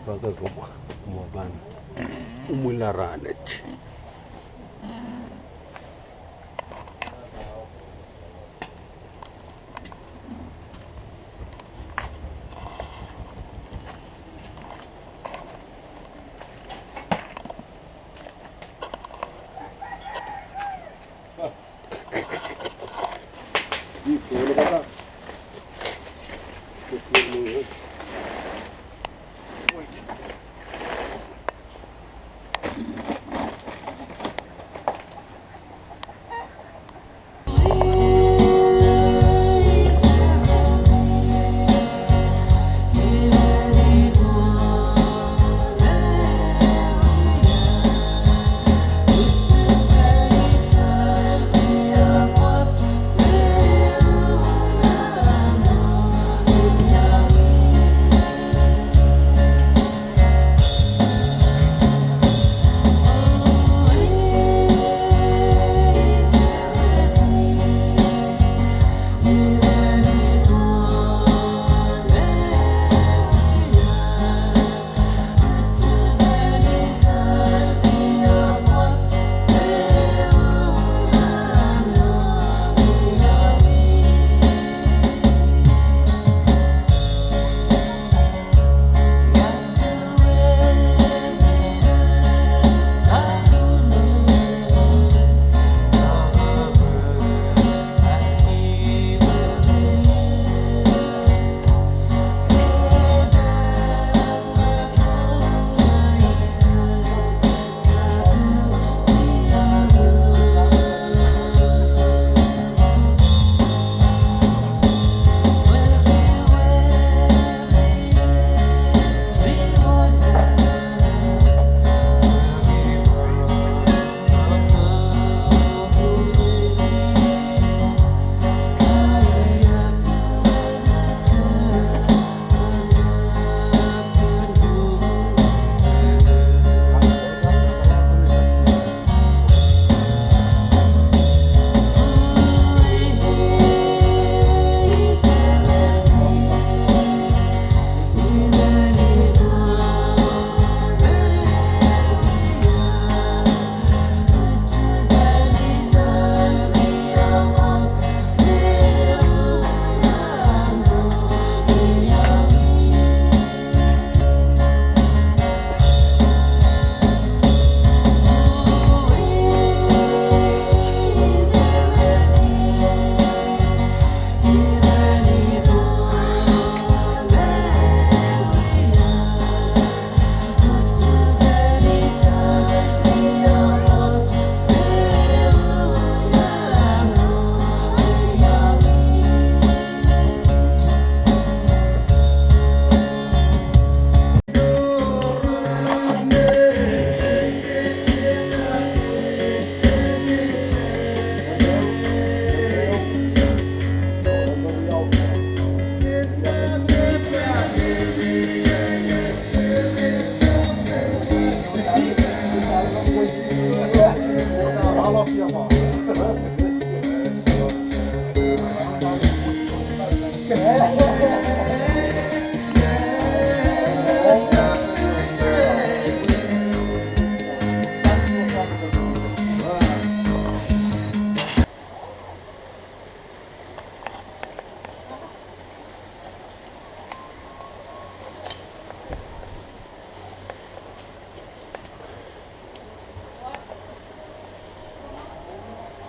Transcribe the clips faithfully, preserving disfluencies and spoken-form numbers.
Pahn ke kumwa, kumwa pahn umwila rahnwet.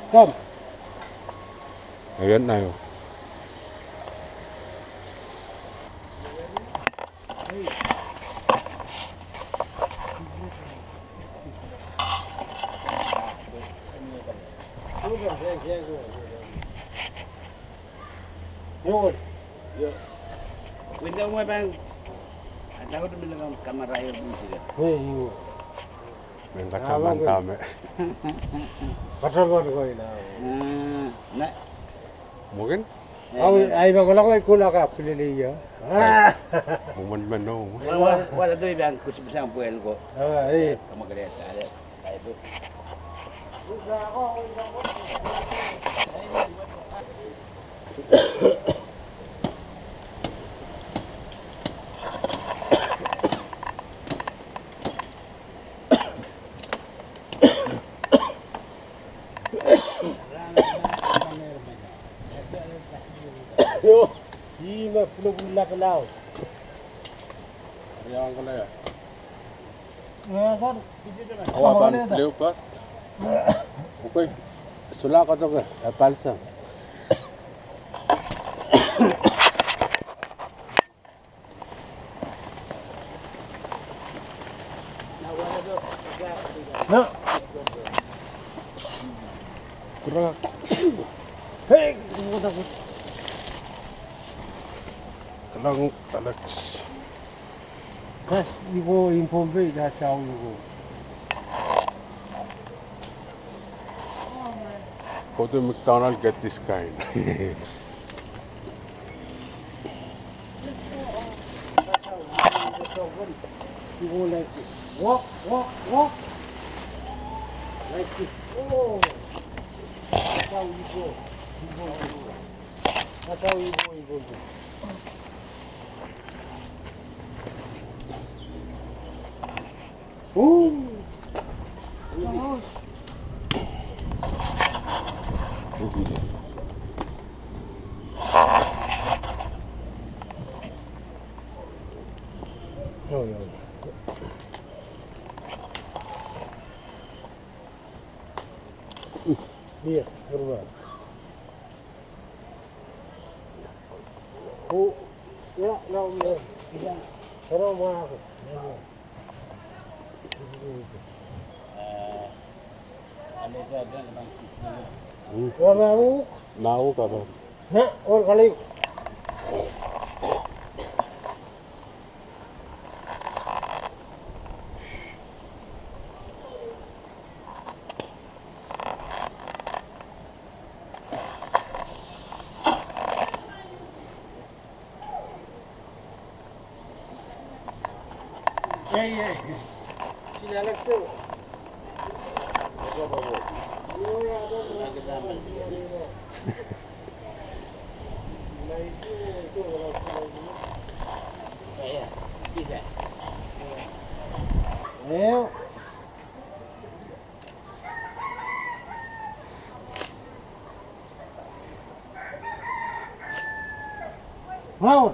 Kom. Agen naio. Window me pahn, a dau de mele pahn kamera io pun sike. Wei, io. Men kataman dahme. Kataman ko ina. Ah, na. Mungkin? Awi, ai, ma kolong ai kuna ka pilele ia. Mungkin men no. Wa, wa, wa, doi pahn kusi pisang pwel ko. Ah, eh. Kama kere tale. Awa pahn leopat. Okay, solahr koadoke, e palsang. Kilang Alex. That's you go in Pohnpei, that's how you go. Go to McDonald's, get this kind. You go like this. Walk, walk, walk. Like this. Oh. That's how you go. You go, you go. That's how you go, you go, you go. Ooh. Oh, yeah. Yeah, what about? Oh, yeah, no, no. Yeah. Hello, Mark. Mahuk. Mahuk apa? Hah? Oh, kali. Hey, hey. Sina Alex. Wow.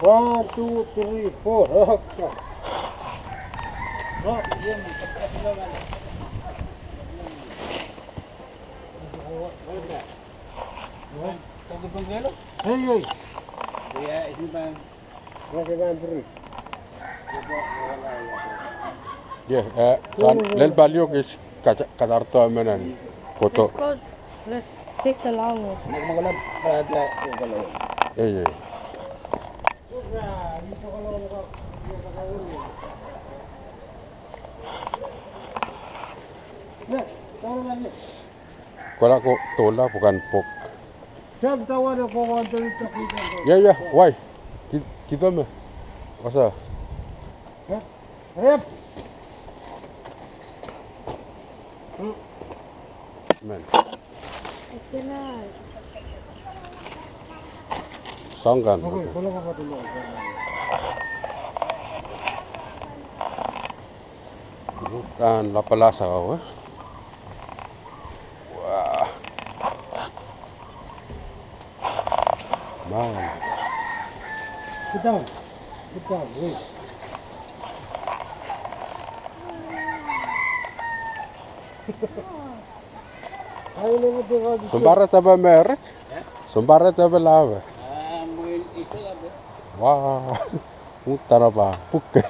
One, two, three, four. Okay. Hey, hey. Yeah, eh, pahn lel palio kis kadarodo emen en kohdo. Let's go. Let's take the long way. Eh, eh. Kohla ko dohla pwukan pok. Ia, ia, wai. Ki, kihdo me. Wasa. Rep. Men. Soang kan. Kan lapala sakawa. Wow. Man. Sit down. Sit down. Wait. Sounpar depe merit? Sounpar depe lave? Wow. Uhdahn pahn pwukel.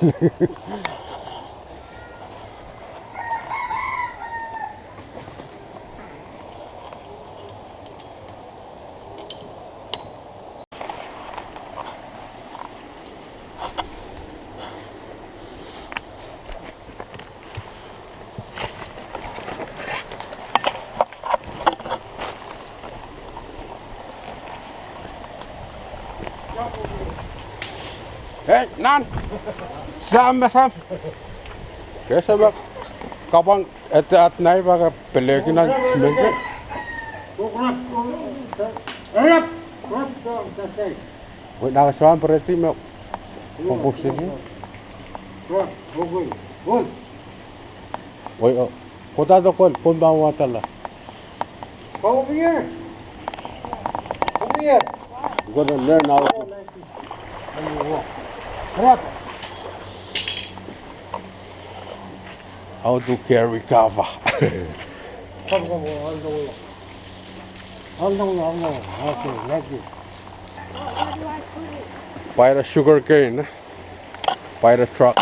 Hei, nan. Sam, sam. Ke sama kapwang et at nai baka peleki nan simenge. Wena ke sama pereti me pupsini. Oi, oh. Kodahdo kol, komw pahn wadala. Come over here. Come here. You gotta learn how to, how to carry cover. Come, come, come, all the way. All the way, all the way. Okay, like this. By the sugar cane, by the truck.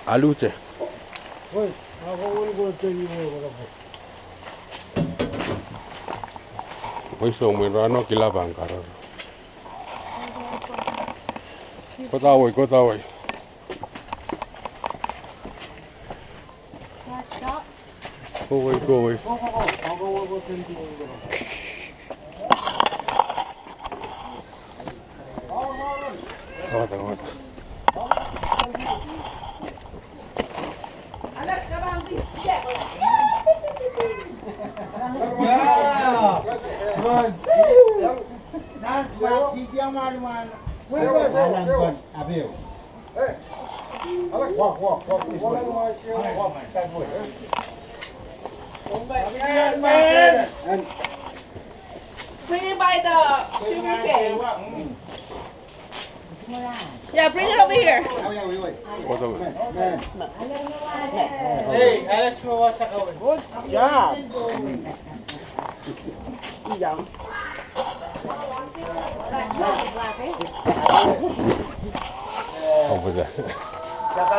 Alute. Oi, soh, mwein rahno kila pahn karar. Kodawei, kodawei. Kohwei, kohwei. Bring it by the sugar cane. Yeah, bring it over here. Hey, Alex, good job. Over there. I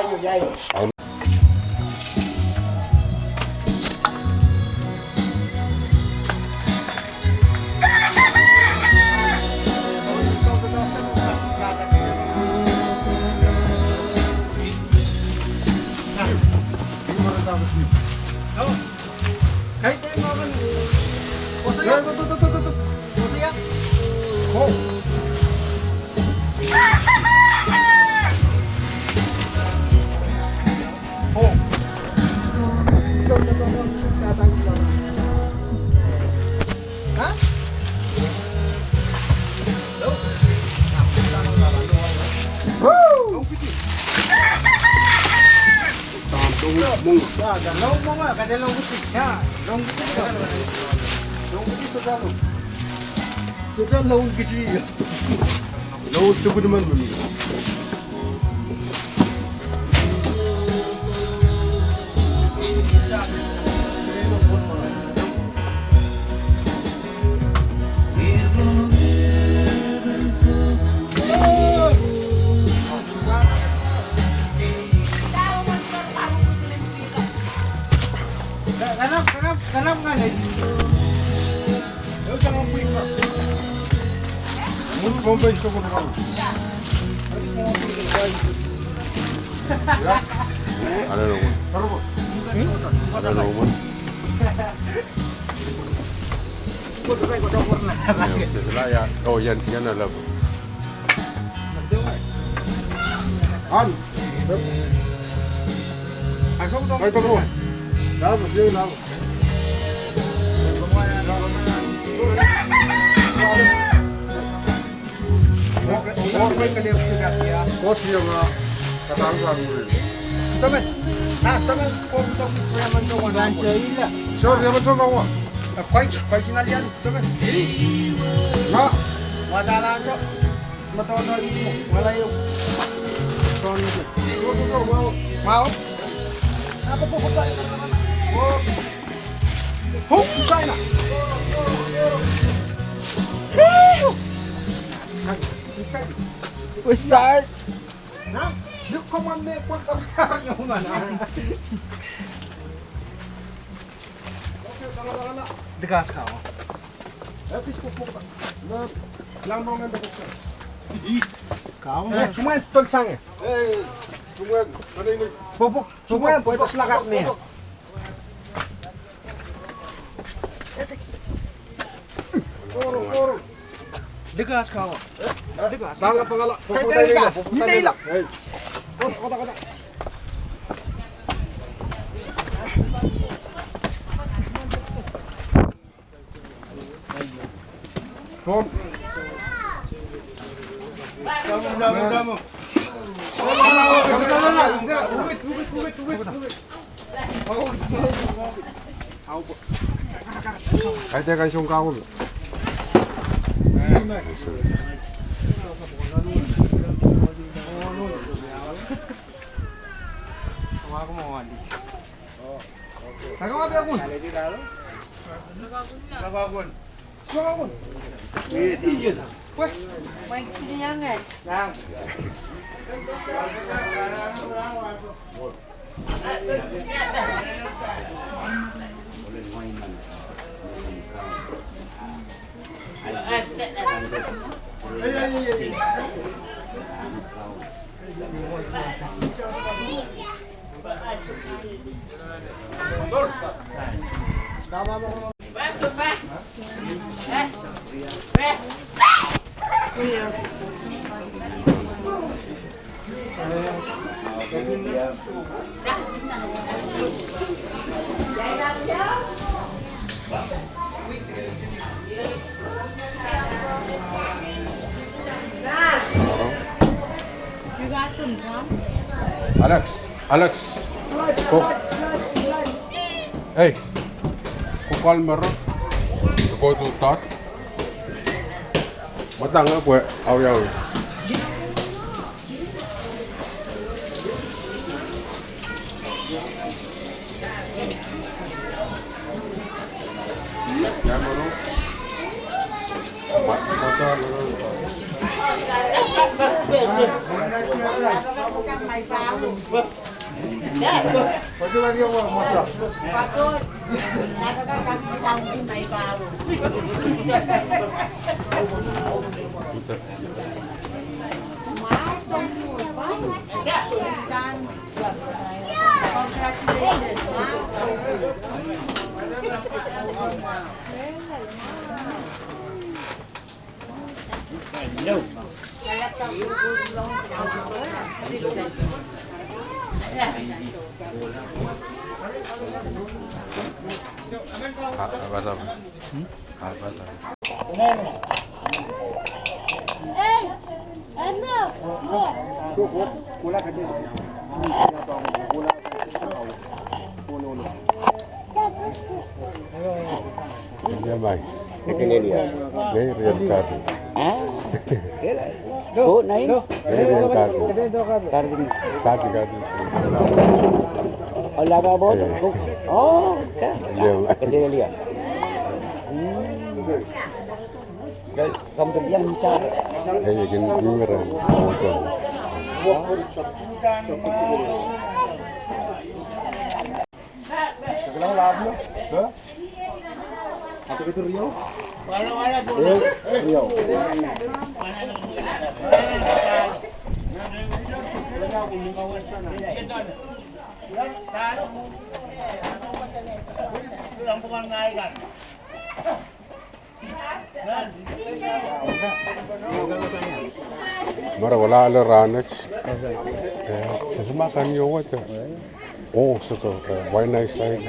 don't know. I don't know what. Sesela ya, oh, yan, yan na labo. An. Ay, toko. Labo, labo. Which side? Dikas kawa. Kawa. Cumwen tolsange. Pwopwok. Cumwen pwe tolsang kat me. Dikas kawa. Dikas. Pangala, pangala. Kei, kei, dikas. Ni leila. Kom. Tamu, tamu, tamu. Kaidehn kan soun kahwang. Alex, Alex, ko, ei, ko call Mero, ko tu dot. Matang pwe awiawi. Ia mai. Ekelelia. Nei rian kati. Ah? Ko nain? Nei rian kati. Kati. Kati, kati. Ola ba bo. Oh, ka. Ia mai. Ekelelia. Hmm. Kamu tu biang sa. Ei, kin biang. Mara wala ale rahnwet. Eh, sehse ma kan ieu wet. Oh, sohte, eh, wai nai saik.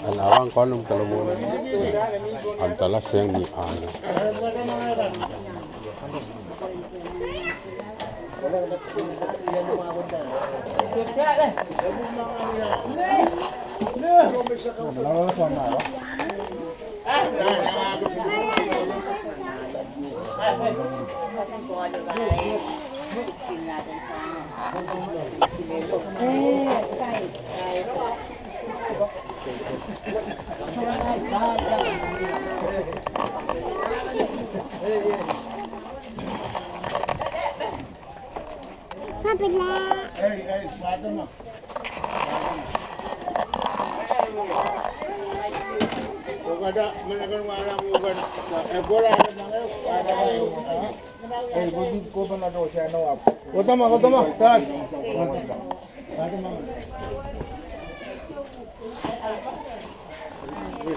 Ala wang kolum telemon. Amtala seng ni ale. Kotama, kotama, tas. Kotama. Ia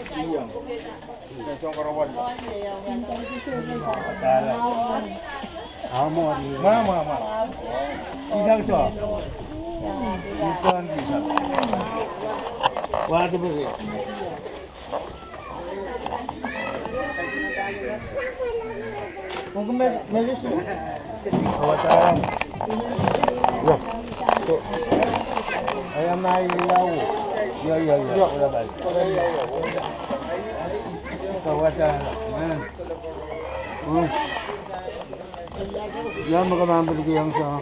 me ke pahn pil kihong sang?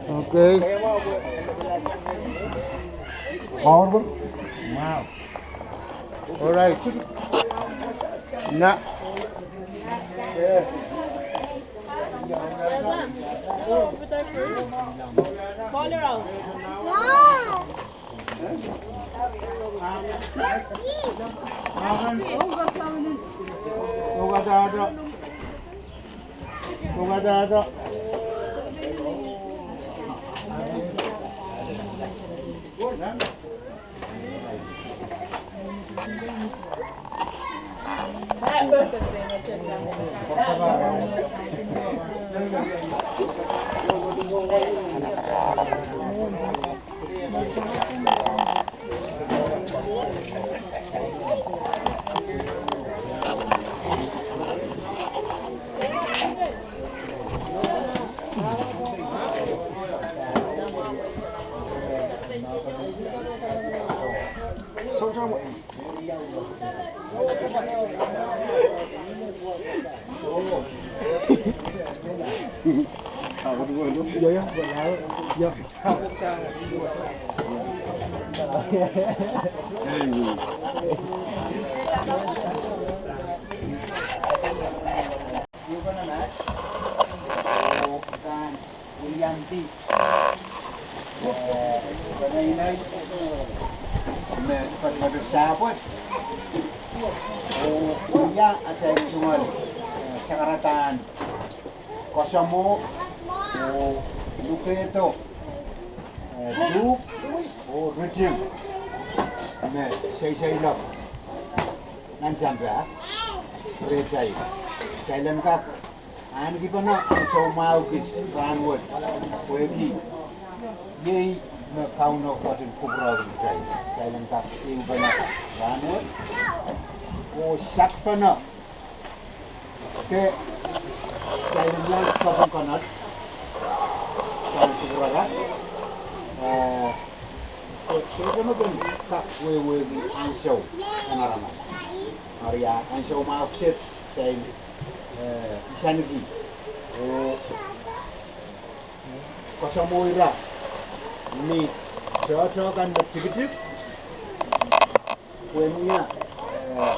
Okay. Power pun? Wow. All right. Na. William P. Eh, peneinei me patopato sahpwet. Oh, ia atail tungoal, eh, sakaradahn Kosomo, oh, Lukehdo, eh, Luhk, oh, Riting, me seiseilok nan sampah rehtail. Kitail en kak ahnekipene ansou mwahu kis rahnwet, pwehki iei me Kauno ketin kupwurehki kitail. Kitail en kak ehupene rahnwet, oh sapwpene ke kitail en iang kaping konehng, kitail kupwurala, eh, ke sohte me kin kak wehwehki ansou en aramas. Eri ia ansou mwahu kiset kitail, eh, isaniki oh koasoamwo ira ni tohtohkan me tikitik, pwehn wia, eh,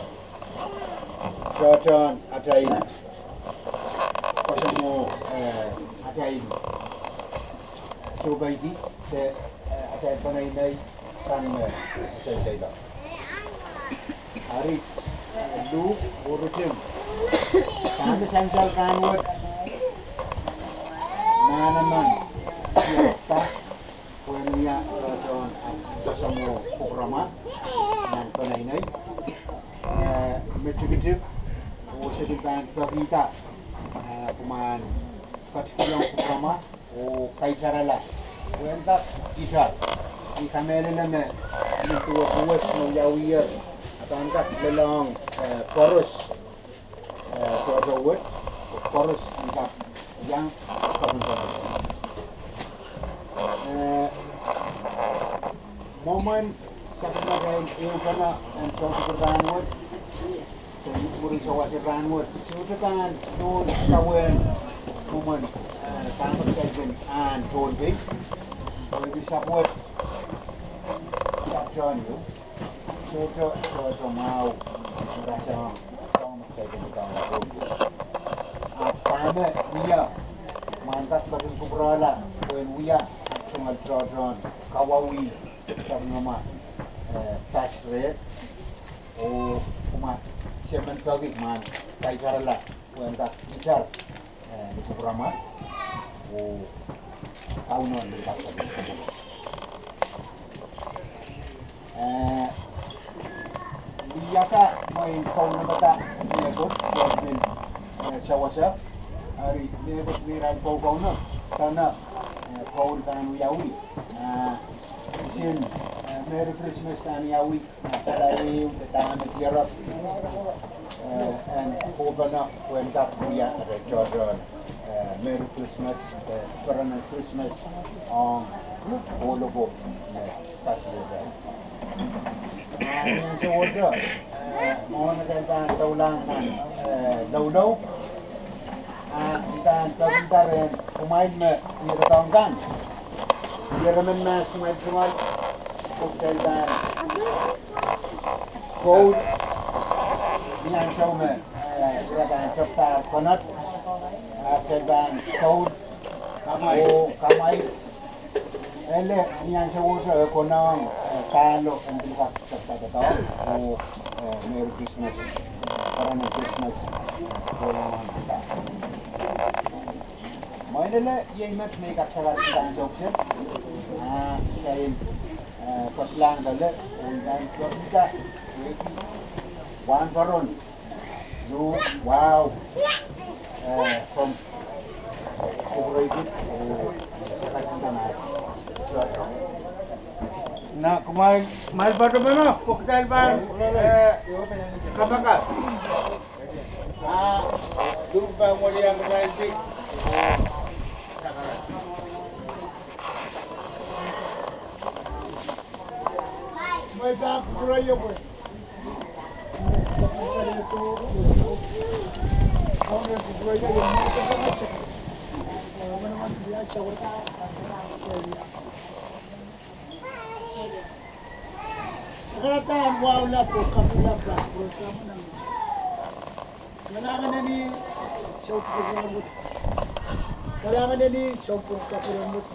tohtohn atail koasoamwo, eh, atail sohpeidi, de, eh, atail peneinei kan me seiseilok. Eri, eh, Luhk oh Riting, dahme sansal rahnwet, manaman, iokta, pwehn wia tohtohn koasoamwo kupwuromwa nan peneinei, eh, me tikitik, oh se pil pahn pekihda, eh, pwuhman ketikihong kupwuromwa oh kaitarala pwehn kak itar. I kamehlele me nin duwehte wet me wiawiher, a pahn kak lelohng, eh, koaros, eh, tohtohn wet, koaros en kak iang kaping konehng. Eh, mwomwen sapwellimatail ehupene en soutik en rahnwet, mwurin souwas en rahnwet, sohte pahn tohn kawehn mwomwen, eh, dahme kitail kin ahn Pohnpei, pwehki sapwet, sapwtehn ieu, sohte tohtohn mwahu, rasehng, soang me kitail kin ahn Pohnpei. Ahpw dahme wia, ma en kak ketin kupwurala pwehn wia tungoal tohtohn kawauwih sapwellimomwa, eh, pas reh, oh kumwa se men peki ma en kaitarala pwehn kak itar, eh, ni kupwuromwa, oh Kauno men kak ketin kupwure. Eh, Aka mwein kaunopada mehkot, mehkot, eh, sewese. Eri mehkot me irail koukoune, dene, eh, koul pahn wiawi. Ah, kisin, eh, Merry Christmas pahn wiawi. Nah, kalahngan de dahme dierek, eh, en kohpene pwehn kak wia atail tohtohn, eh, Merry Christmas, eh, Perenen Christmas, ong kouloko, eh, pasiepe. Ah, ni ansou wet, eh, mwohn atail pahn doulahng nan, eh, loulou. Ah, I pahn peki peren kumwail me iredohng kan. Ire men mahs kumwail tungoal, kitail pahn koul, ni ansou me, eh, ira pahn tepda konot, ah, kitail pahn koul, oh, kumwail. Ele, ni ansou wet, eh, konehng, eh, kahlo, en pil kak tepda doadoahk, oh, eh, Merry Christmas, Perenen Christmas, eh, koul ong ong. Mwein ele, iei met me I kak sarawi sang joke se. Ah, kain, eh, koasoiong ele, oh, nan kepda, wehwehki, wahnpoaron. Luhk, wow. Eh, from Kukureikit, oh, sakaskak. Nah, kumwail, kumwail patopene, pwe kitail pahn, eh, kapakap. Ah, Luhk pahn weliakitaildi. Kumwail pahn kukureio pwe Sakaradahn wahu lap oh kapw lap pahn kukureisang nan. Kalahngan en ih, sounpwong kaperen wet. Kalahngan en ih, sounpwong kaperen wet.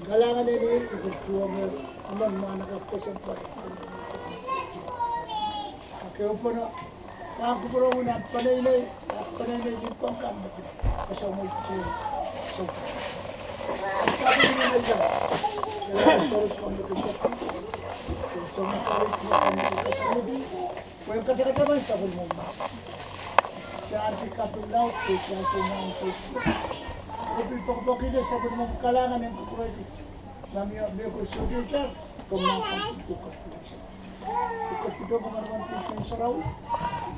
Kalahngan en ih, I pil tuhwong emen mwahnakapw kesempwal. Ekei pwon, pahn kupwuromwi nan peneinei, nan peneinei limpoak kan me pil kesempwal. Sounpwong. Sounpwong. Pwe katakataman sapwellimomwi. Sa ahneki kaping laud, se sa ahneki nan se. Ko pil poakpoakihda sapwellimomwi, kalahngan en kupwuromwi. Nan mie, mie ko sohte itar, komw nan kaping ko kaping. Ko kaping ko manaman Ngehn Sarawi.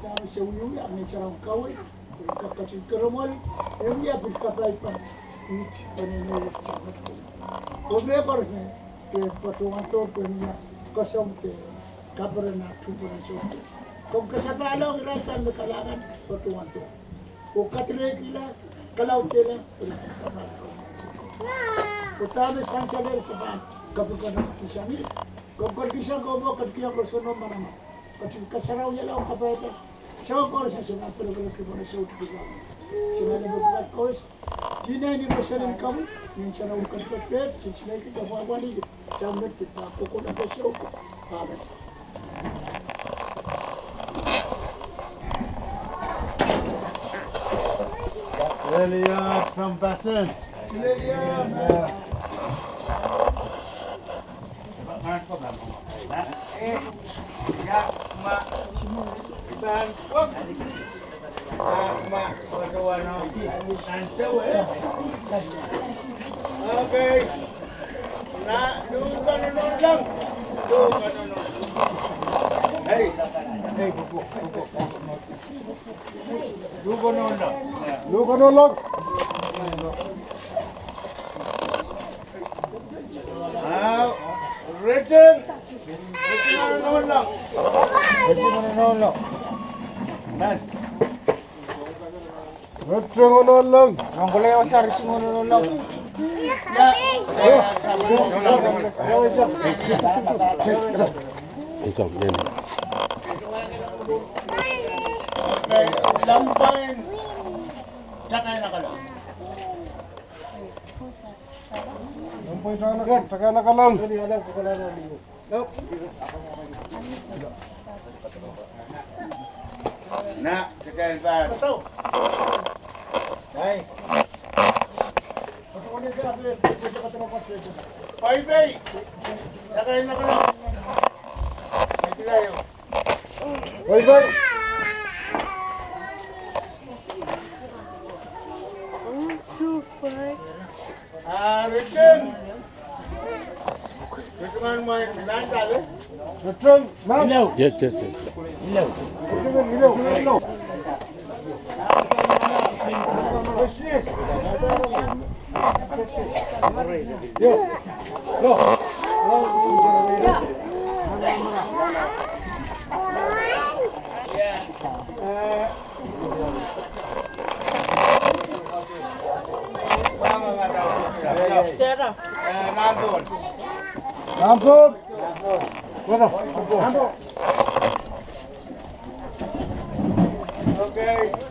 Dahme se wiewia, Ngehn Sarawi kawei. Ko ketin keremwel, e wia pil kapai pahn. Ih, pahn ene wet samat. Ko mehkoaros me, pahn patohwan doh, pwe mie, kesempwal de. Kaperen nan tuhpene soh. Komw kasapahlong irail kan me kalahngan patohwan doh. Oh kadirehkihla, kalaudehla, oh dahme sansal se pahn kapikada kisang. Komw ketikihsang komwi, ketikihong koaros nan manaman. Ketin kasarawihala oh kapaiada. Soahng koaros me se pahn pelekelekihda sohte kihong. Se pahn lepin koaros. Tinan ni roson en kawei, Ngehn Sarawi ketiket pet, sinsile ki, kapwapwalih ki, samet ki, pahn kohkohla ko sohte. Amen. Hallelujah, compassion. Hallelujah. Okay. Nah, luhk en nohn Long. Luhk en nohn Long. Hei. Hei, luhk en nohn Long. Luhk en nohn Long. Ah, Riting. Riting en nohn Long. Riting en nohn Long. Nan. Riting en nohn Long. Mangkole osa Riting en nohn Long. Ya. Lampai. Takai Nakalang. Takai Nakalang. Nah, kitail pahn. Hai. Poipoi. Takai Nakalang. Kitail. Oi, oi. One, two, five. Ah, Richard. Richard, mine, mine, mine. Richard, mine. Yes, yes, yes. Richard, mine, mine. Okay.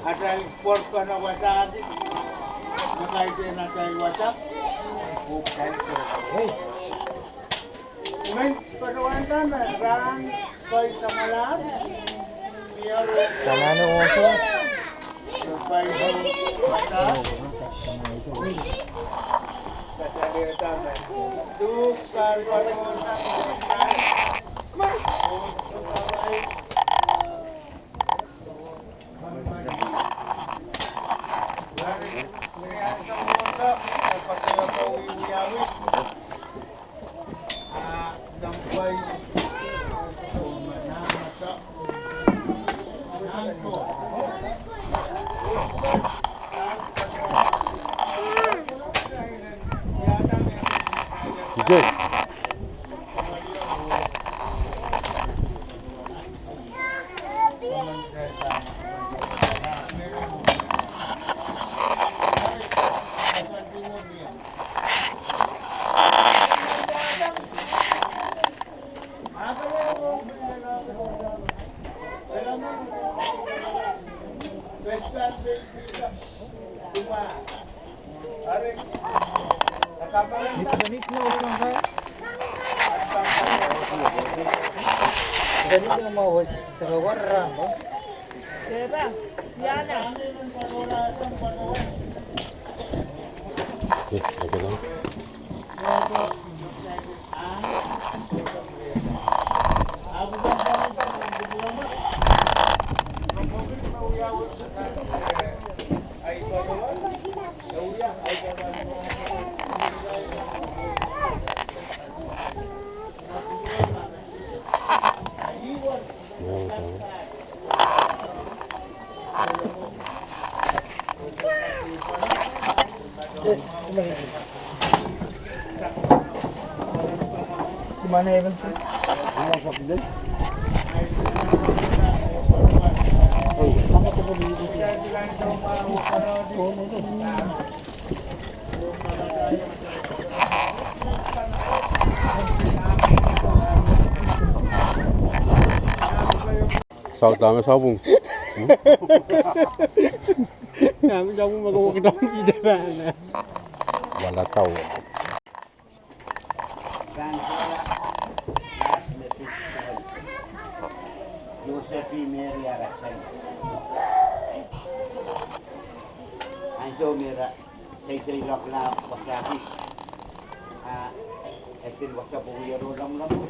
Atail pwurpwurdohn wasa kis, me kaidehn atail wasa. Mwein patohwan dahme rahn kei samwalahr. Tamana wasa. Saut dahme sapwung. Dahme sapwung me kowe kitail kihda pahn. Wala tau. Pahn solahr, las me pil solahr. Joseph, Mary, ara sain. Ansou me re seiseiloakla wasa kis, a, e kin wasa pwung iero lomwlomw.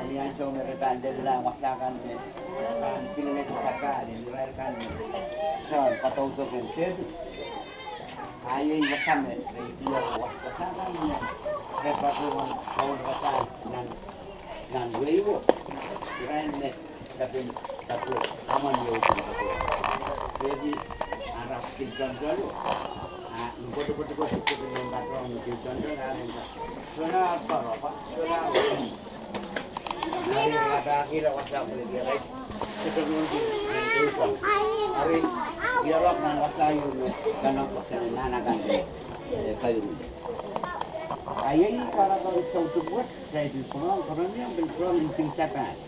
Ni ansou me re pahn lella wasa kan me, pahn kilengedi sapahl en irail kan me, soahng kadaudoken Depit. A iei wasa me, re idier wasa kan me, re patohwan kaun wasa nan, nan wei wet. Irail me, Kaping, kaping, amwan ieu kin kaping. Pwehki ara kin tontolo. A, ni pwetepwete ko, pwete kin men patohwan kin tontolo, a, ren ka. Solahr paro, pa, solahr. Ari, rapahki la wasa pwehki, right? Solahr kin, kin, kin, ari, iarok nan wasa ieu me, kanak wasa nan akan, e, kain. A iei para kan soutik wet, saikinte pwurehng, pwurehng, pil pwurehng, pil sapahl.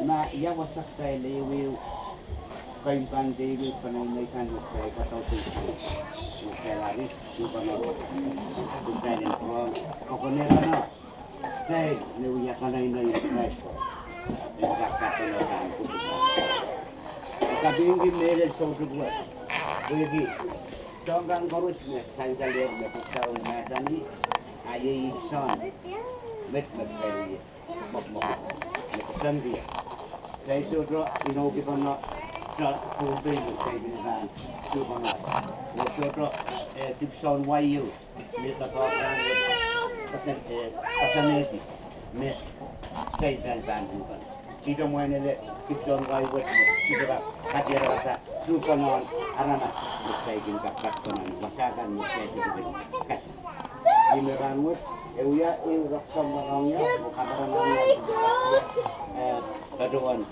Ma ia wasa kitail ehu ehu, kaimwisekala ehu, peneinei kan me kitail kadaudok, me kitail ari, me pahn, me kitail en pwurehng, kokohng pahn, kitail me wia peneinei en Krais ko. En kak kaping pahn kupwuren. Kapingki mehlel soutik wet. Pwehki soahng kan koaros me sansalehr me pwuhk sarawi mahsanih, a iei soahng met me kitail wia. Mok, mok, mok. Mok, mok. Kitail sohte inoukipene, soh, pwung pil, kitail pahn, sohte pahn. Mok sohte, e, dipwisoun wai ieu, me doadoahk rahn wet, pahn, e, pahn nehdi, me, kitail pahn pahn pwung pahn. Kihdo mwein ele, dipwisoun wai wet, me, kihdo pahn, katiar kata, sohte pahn, aramas, me kitail kin kak pahn, wasa kan, me kitail kin kak. Ih me rahn wet, e wia, e wia soahng me rong ie, oh kaperen rong ie, e, patohwan,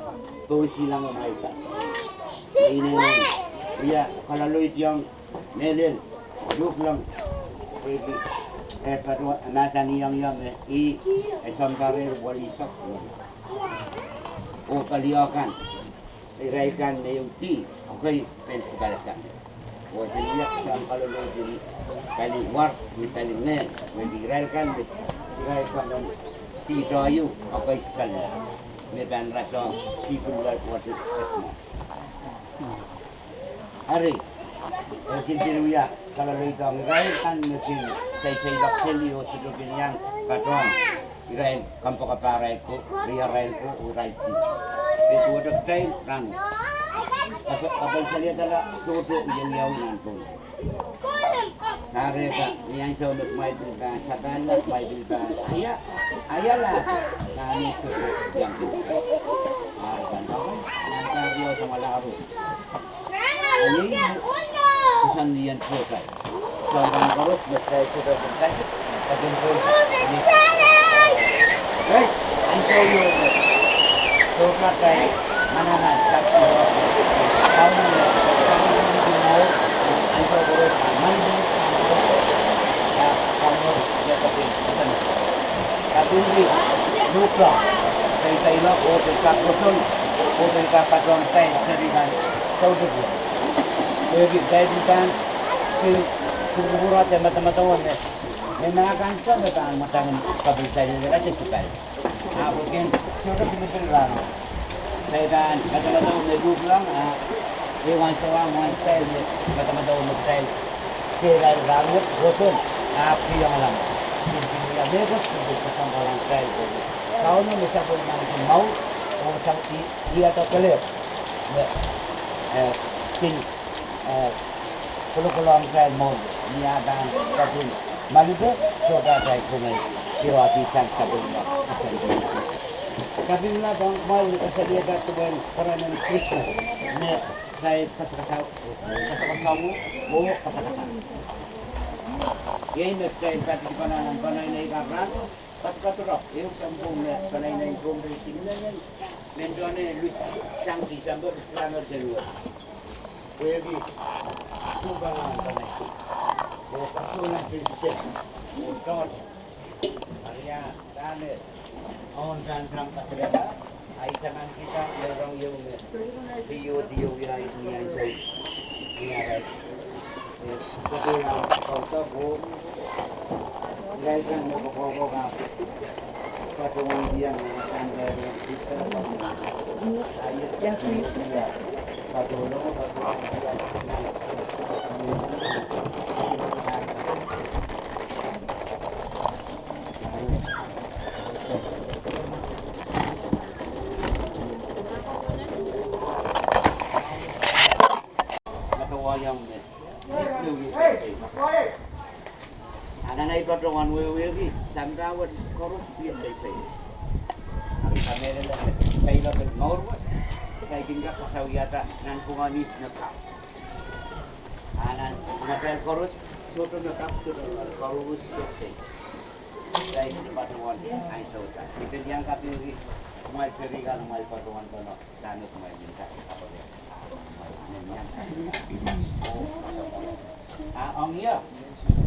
pohn silango maika. Ih me wia, kaloloid iang, mehlel, luhk long, pwehki, e, patohwan, mahsanihong ie me, ih, e sounpar ehu walisek, oh pali akan. Irail kan me ehu dih, ekei pahn sipalsang. Oh e wia soahng kaloloid en pali war, ni pali ngehn, me irail kan me, irail kan me dihdo ieu, ekei sipalsang. Me pahn rasehng, sipil lal wasa etmo. Ari, e kin pil wia, kaloloid ong irail kan me kin, seiseiloak seli oh sohte kin iang, patohwan. Irail kompoakepahrail ko, riarail ko, oh irail ko. E duwehte kitail rahn. Kapa-, kapehseliadala sohte iang iang nan pwung. Kahrehda, ni ansou me kumwail pil pahn sapahl, kumwail pil pahn. Aia, aia la, nan ni sohte iang. Ari kan, nan kahrehda, samwalahr. Ahi, koasoandi en sohte. Soahng kan koaros me kitail sohte kin katik, katik pwung. Right? Ansou ieu. Sohte kitail manaman, katik. Kaun me, katik pwung. Ansou koaros, manaman. Kaun me, katik. Katik, luhk long. Kitail, kitail, oh, kitail kak pwoson, oh, kitail kak patohwan kitail, seri kan, soutik wet. Pwehki kitail pahn kin kupwurupwurehte madamadau me, me ma kan soh me pahn mwadangin kapil, kitail lelehdi sipal. Ahpw kin sohte pilipil rahnwet. Kitail pahn madamadau me luhk lang, ah, ehu ansou mwahu kitail me madamadau me kitail kehlail rahnwet, roson, ahpw kihong lang. Kin kin ia mehkot, kin kin kesempwal ong kitail. Kauno me sapwellimaniki mour, oh sapwellime ia doadoahk me, eh, kin eh, kolokolong kitail mwohn ni ah pahn kapil malipe, sohte atail pwunod, kihwei sang sapwellime. Kapil mah pahn kumwail ni kasalieda duwen karanen Krismas, me kitail kasakasau, kasakasau, oh kasakasau. Iei me kitail pahn kipana nan panainei kan rahn. Kak katurok, ehu sounpwong me panainei pwong rei kin men, men duwen luhk sang Tisempe, sang Januari. Pwehki, sohte pahn panainei. Oh, kasohla pil sel. Oh, dot. Aria, dahme. Ohn pahn pahn katurok. Ai taman kita, me rong ieu me. Dio, dio, ia, ia, ia, ia, ia. Anahne patohwan wehwehki, sampah wet koaros pil seisei. Ahpw I kamehlele me, kitail pil mour wet, kitail kin kak kasawiada nanpwungen ihs me kak. Anahne, atail koaros, sohte me kak, sohte me koaros, sohte. Kitail patohwan, ansou da. Kitail iang kapingki, kumwail serihkan, kumwail patohwan pahn. Dahme kumwail men kak, ah, ong ia,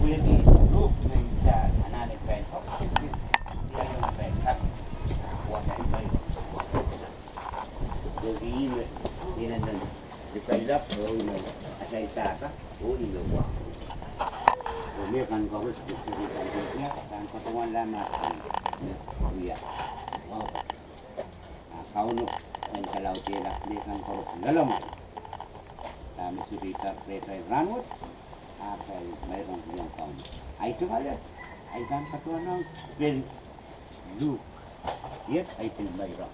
wehwehki, luhk me ida, anahne pahn, oh, ia, ia, pahn, kak, wahda, ia, ia. Wehwehki, ine, ine, ine, develop, oh, ine, atail data, oh, ine, wah. Oh, me kan koaros, me seri kan koaros, ia, kan koaros wan lama, ia. Wow. Ah, Kauno, en kalaudehla, me kan koaros loalomw. Ah, me sohte ipar rehtail rahnwet, ah, kitail meirong iang Kauno. Ai tungoale, ai pahn patohwan ong, pil luhk. Iet, ai pil meirong.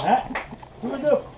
Ah, luhk.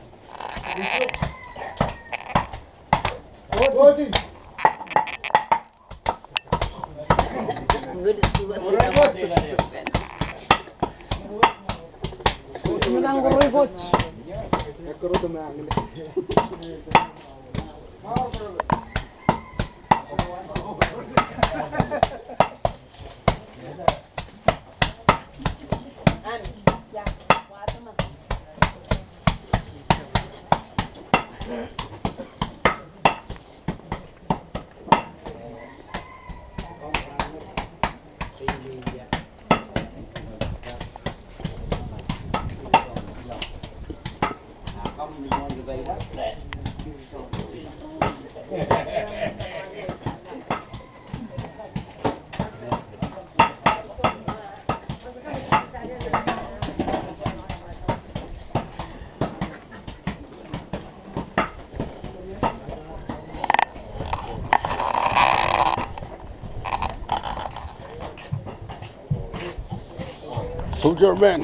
Soldier man.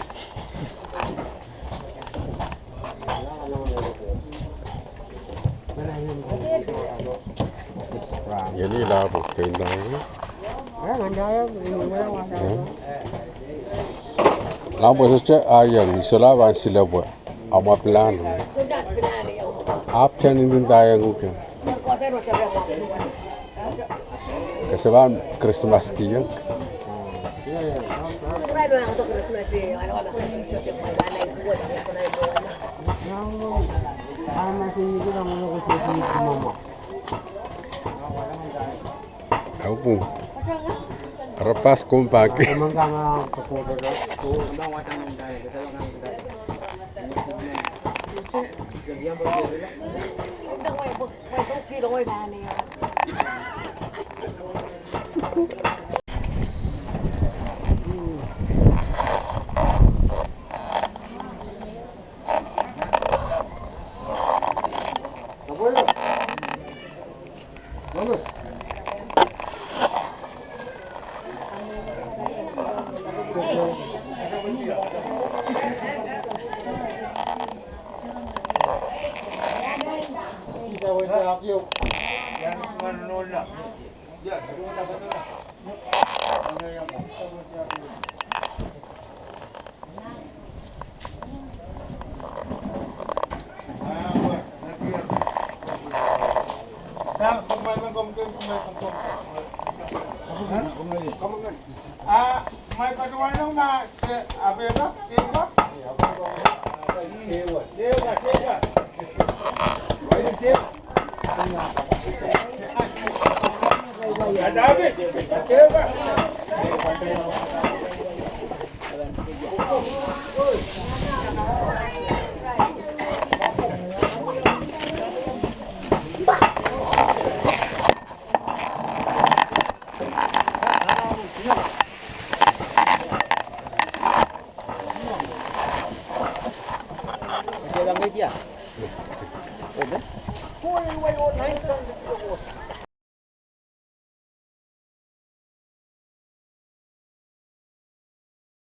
Iei ni lap, kein dang. Lap, sohte iang, I solahr pahn silepwe. Ahmw pilahn. Ahpw tani nin daiang uke. Ke se pahn Krismas kihong. Aupung. Rapas komw pahn ki.